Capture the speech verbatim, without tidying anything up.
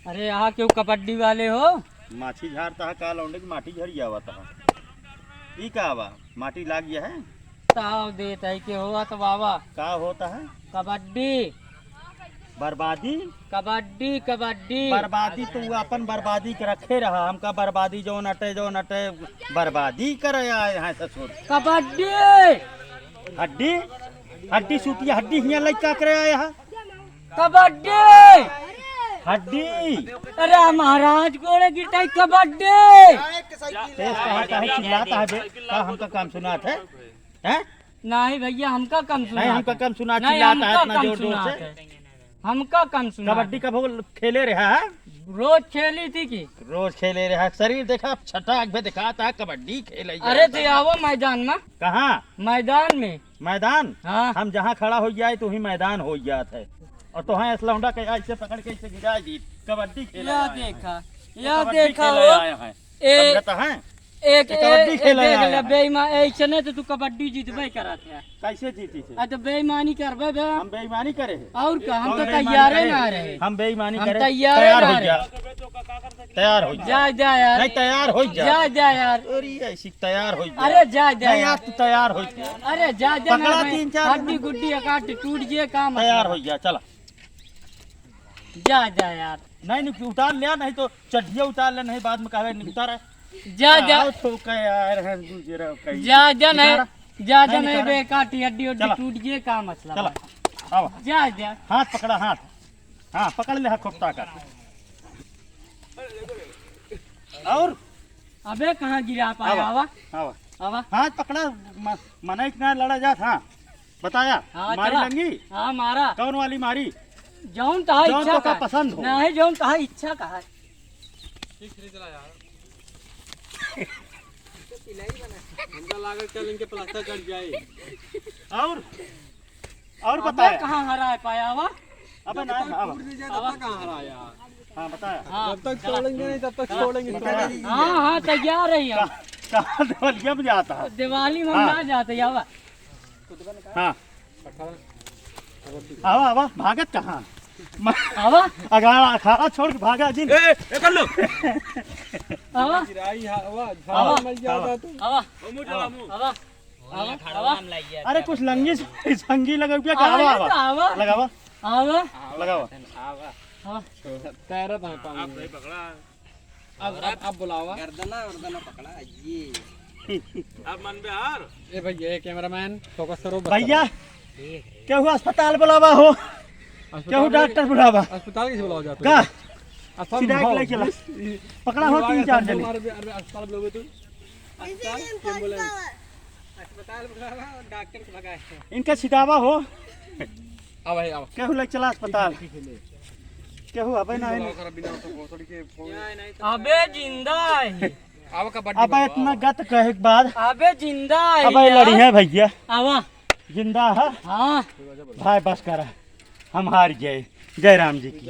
अरे, यहाँ केहू कबड्डी वाले हो? माछी झारता है, का लौंडे की माटी झरी आवता है। ई का बा? माटी लाग गया है? ताव देत है के हो तो बाबा। का होता है? कबड्डी। बर्बादी? कबड्डी, कबड्डी। बर्बादी तो वो अपन बर्बादी के रखे रहा, हमका बर्बादी जौन अटे, जौन अटे, बर्बादी करे आए हैं ससुर। कबड्डी। हड्डी? हड्डी सूटी, हड्डी हियाँ लइका करे आए हैं। कबड्डी। हड्डी। अरे महाराज, गोड़े गिरता है, कबड्डी। तेज कहा, काहे चिल्लाता है बे? का हमका काम सुनात है? हैं? नहीं भैया, हमका कम नहीं, सुनात हमका है। कम सुनात, नहीं, चिल्लाता है हमका इतना कम जोर जोर सुनात से। है। हमका कम सुनात कबड्डी है। कब हो खेले रहा है? रोज खेली थी कि? रोज खेले रहा। शरीर देखा, छटाक भी दिखाता है, कबड्डी खेले अरे जाता तो है। आवो मैदान में। कहाँ? मैदान में। मैदान? हाँ। हम जहाँ खड़ा हो जाए तो ही मैदान हो जात है। और तो हाँ, इस लौंडा के ऐसे पकड़ के ऐसे गिरा दी, कबड्डी खेले या आए हैं। देखा, ये या कबड्डी देखा खेले हो। आए हैं। ए, समझता है? एक, ये कबड्डी ए, खेले देख आए ले, हैं। बेईमान, ऐसे नहीं तो तू कबड्डी जीतबे करत है। कैसे जीती थे? आ तो बेईमानी करबे बे। हम बेईमानी करे हैं। और का, हम कौन तो बेईमानी तैयारे करे? ना रहे। हम बेईमानी हम करे। तैयारे तैयार ना हो रहे। जा। तैयार हो जा। जा, जा यार। नहीं, तैयार हो जा। जा, जा यार। अरे ऐसी तैयार हो जा। अरे जा, जा नहीं यार। यार, तू तैयार हो जा। अरे जा, जा पकड़ा ना भाई। तीन चार हड्डी गुड्डी एकाट टूट जे काम तैयार मतलब। हो जा, चला। जा, जा यार। नहीं, नहीं, उतार ले, नहीं तो चड्ढिया उतार ले, नहीं बाद में कहबे नहीं उतारा। जा, जा। आओ तो का यार, हम दूसरा कहीं। जा, जा, नहीं। उतारा। जा, जा, नहीं, नहीं, उतारा। बे, काटी हड्डी उड्डी चला। टूट जे काम मतलब चला, है। आओ। जा, जा। हाथ पकड़ा, हाथ। हाँ, पकड़ ले, हाँ, खूब ताकत। और? अबे, कहाँ गिरा पाया? आवा, आवा। आवा। आवा। हाथ पकड़ा, म-, मनई के ना लड़ा जात, हाँ। बताया? हाँ, मारी चला। लंगी? हाँ, मारा। कौन वाली मारी? जौन तहा जौन इच्छा तो का का। पसंद हो। नहीं, जौन तहा इच्छा का है। ठीक से चला यार। हमका लागल चल इनके प्लास्टर कट जाए। और? और अबे बताया? कहाँ हराए पाया हुआ? अबे ना, जब तक अब। टूट नहीं जाए, तब आवा। तक कहाँ हराया? हाँ, बताया। हाँ, जब तक चला। छोड़ेंगे नहीं, तब तक चला। छोड़ेंगे नहीं। बताया? हाँ, हाँ, तैयार है हम। कहाँ, कहाँ दिवालिया में जाता है? दिवाली में हम हाँ। ना जाते, आवा। हाँ। आवा, आवा, भागत कहाँ? म-, आवा। अखाड़ा, अखाड़ा छोड़ के भागा जिन। ए, ए, कर लो। आवा। गिराई हवा, आवा, झाड़ा में ज्यादा आवा। तू। आवा। आवा। आवा। अरे कुछ लंगी संगी लगौबिया का? आवा, आवा, आवा, आवा। आवा। लगावा। आवा। लगावा। आवा। आवा। तैरत है पानी में। अब, अब, अब बुलावा। गर्दना, गर्दना पकड़ा, ये। अब मन बिहार। ए भैया, ए कैमरामैन, फोकस करो, बस भैया, करो। केहू अस्पताल बुलावा हो, अस्पताल केहू के-, डॉक्टर बुलावा। अस्पताल कैसे बुलावा जाता का? है? अस्पताल सीधा एक बुलाओ। ले चला। पकड़ा हो ये तीन चार जने। हमारे भी, अरे, अस्पताल बुलाओ तू। अस्पताल, एम्बुलेंस। अस्पताल बुलावा, डॉक्टर को भगाए। इनका सिखावा हो। आ भाई, आओ। केहू ले चला अस्पताल। केहू अबे ना है। बुलाओ, कर बिना तो भोसड़ी के फोन। अबे जिंदा है। आओ, कबड्डी अबे बुलाओ। इतना गत कहे के बाद। अबे जिंदा है अबे यार। लड़ी है भैया। आवा। जिंदा है। हाँ। भाई बस करा, हम हार गए। जय राम जी की।